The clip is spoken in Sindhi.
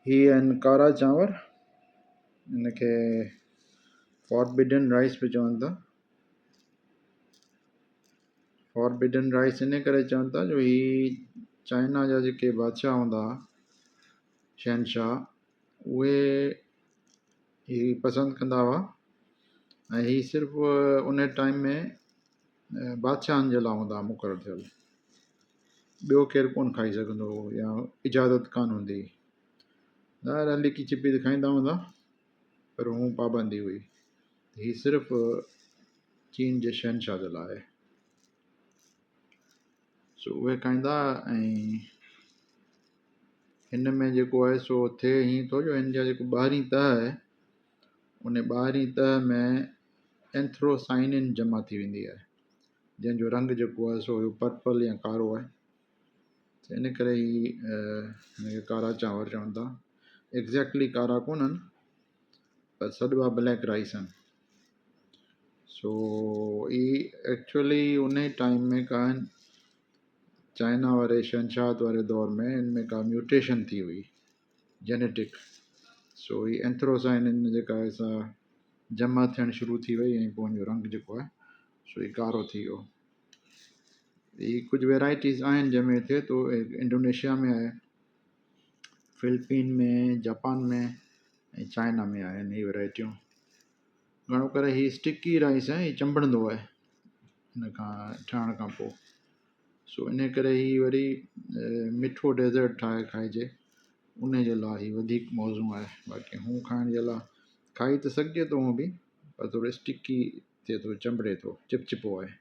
هي آهن ڪارا چانور، ان کي فاربڊن رائس به چون ٿا. فاربڊن رائس ان ڪري چون ٿا جو هي چائنا جا جيڪي بادشاهه هوندا هئا، شهنشاهه، اهي هي پسند ڪندا هئا ۽ هي صرف ان ٽائيم ۾ بادشاهن جي لاء هوندا هئا مقرر ٿيل. ٻيو ڪير ڪونه کائي سگهندو هو يا اجازت ڪانه هوندي هئي. ظاهر آهي لڪي ڇپي ته کائيندا هوندا پر هون پابندي هئي. هي صرف چين جي شهنشاهه جي لاء آهي. سو اهي کائيندا ۽ هن ۾ جيڪو آهي سو ٿئي ائين ٿو جو هن جا جيڪو ٻاهرين تهه آهي ان ٻاهرين تهه ۾ اينٿروسائنن جمع ٿي ويندي آهي. جنهن جو رنگ جيڪو آهي سو اهو پرپل يا ڪارو آهي ته ان ڪري هي هن کي ڪارا چانور چون ٿا. ايگزيڪٽلي ڪارا ڪونهن پر سڏبا بليڪ رائس آهن. سو هي ايڪچوئلي ان ٽائيم ۾ ڪا چائنا واري شهنشاهت واري دور ۾ ان ۾ ڪا ميوٽيشن ٿي هئي جينيٽڪ. سو هي اينٿروسائنن جيڪا آهي سا جمع ٿيڻ شروع ٿي وئي ۽ پوء ان جو رنگ جيڪو آهي سو هي ڪارو ٿي ويو. هي ڪجهه ويرائٽيز آهن جنهن ۾ ٿئي ٿو انڊونيشيا ۾ آهي، فلپين ۾، جاپان ۾ ۽ چائنا ۾ آهن هي ويرائٽيون. گهڻو ڪري هي اسٽڪي رائس آهي هي چنبڙندو آهي ان کان ٺهڻ کان پوء. سو ان ڪري هي وري مٺو ڊيزرٽ ٺاهي کائجي ان جي لاء هي وڌيڪ موزون آهي. باقي هون کائڻ جي لاء کائي ته سگهجي ٿو هون به پر ٿورو اسٽڪي ٿئي ٿو، چنبڙي ٿو، چپچپو آهي.